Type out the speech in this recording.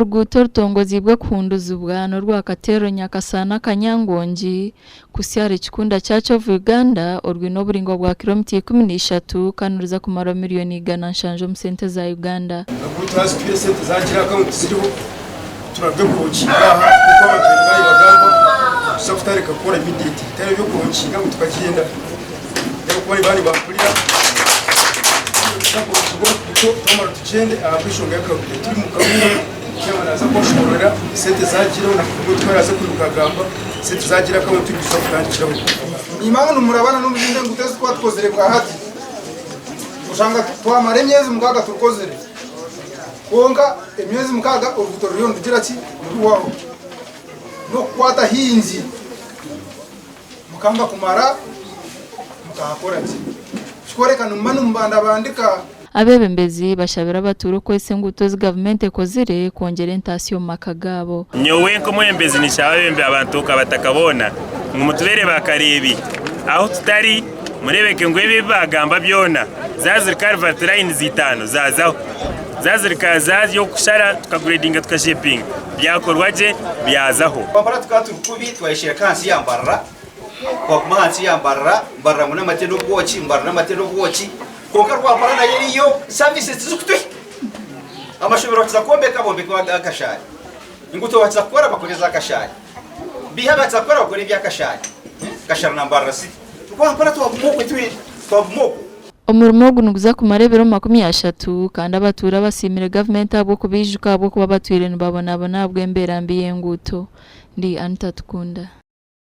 Oruguuto orutongoziibwe kuhunduzibwa n'orwa Katerero Nyakasaana Kanyangongi kuhitsya ahari Kikunda Church of Uganda orwine oburingwa bwa kiromita 13 kandi niruza kumarwa miriyoni 170 omu sente za Uganda. Nabwo twazitwire esente zagira akawunti ziriho turaruga kuronkinga aha nk'oku abantu baine bayibagamba tuza kutandika kukora immediately bitari eby'okuronkinga ngu tukagyenda ahabw'okuba nibaba nibampurira tuza kuronkinga oruguuto twamara tugyende ahabw'enshonga y'akaruguuto turi mu karugu chairman naaza kubashobororera esente zagireho na oku araaze kwiruka agamba esente zagira akawunti nituza kutandikiraho. Nimanya ngu nimurabana n'omuri enguuto ezi twaba tukozire bwahati. Oshanga twamara emyezi mukaga turukozire kwonka emyezi mukaga oruguuto ruriyo nirugira ki niruhwaho n'okukwata haingi mukanga kumara mukahakora gye kikworeka nimuba nimubandabandika. Abeebembezi bashabire abatuura okukozesa enguuto ezi gavumenti ekozire kwongyera entaasya omu maka gaabo. Nyowe nk'omwebembezi ninshaba abebembe abantu abataka boona ngu mutubeere baakareebi ahu tutari mureebeke ngu ebi ebi baagamba byona zaaziri culvert lines itaano zaazaho, zaaziri ka zaary'okushara tukaguredinga tukashepinga byakorwa gye byazaho. Twamara tukaba turi kubi twayeshereka ahansi ya Mbarara, twaguma ahansi ya Mbarara, Mbarara ngu n'amate n'obwoki, Mbarara n'amate n'obwoki, kwonka Rwampara nayo eriyo services tizikutuhika. Amashomero bakiza kwombeka bombeka aga Kashari, enguuto bakiza kukora bakora eza Kashari, biiha bakiza kukora bakora ebya Kashari, Kashari na Mbarara city. Rwampara twaguma okwo twena, twaguma okwo. Omurimo ogu niguza kumara ebiro 30 kandi abatuura basiimire gavumenti ahabw'okubaijuka ahabw'okuba batwire nibabonabona ahabw'embeera mbi y'enguuto. Ndi Anita Tukunda.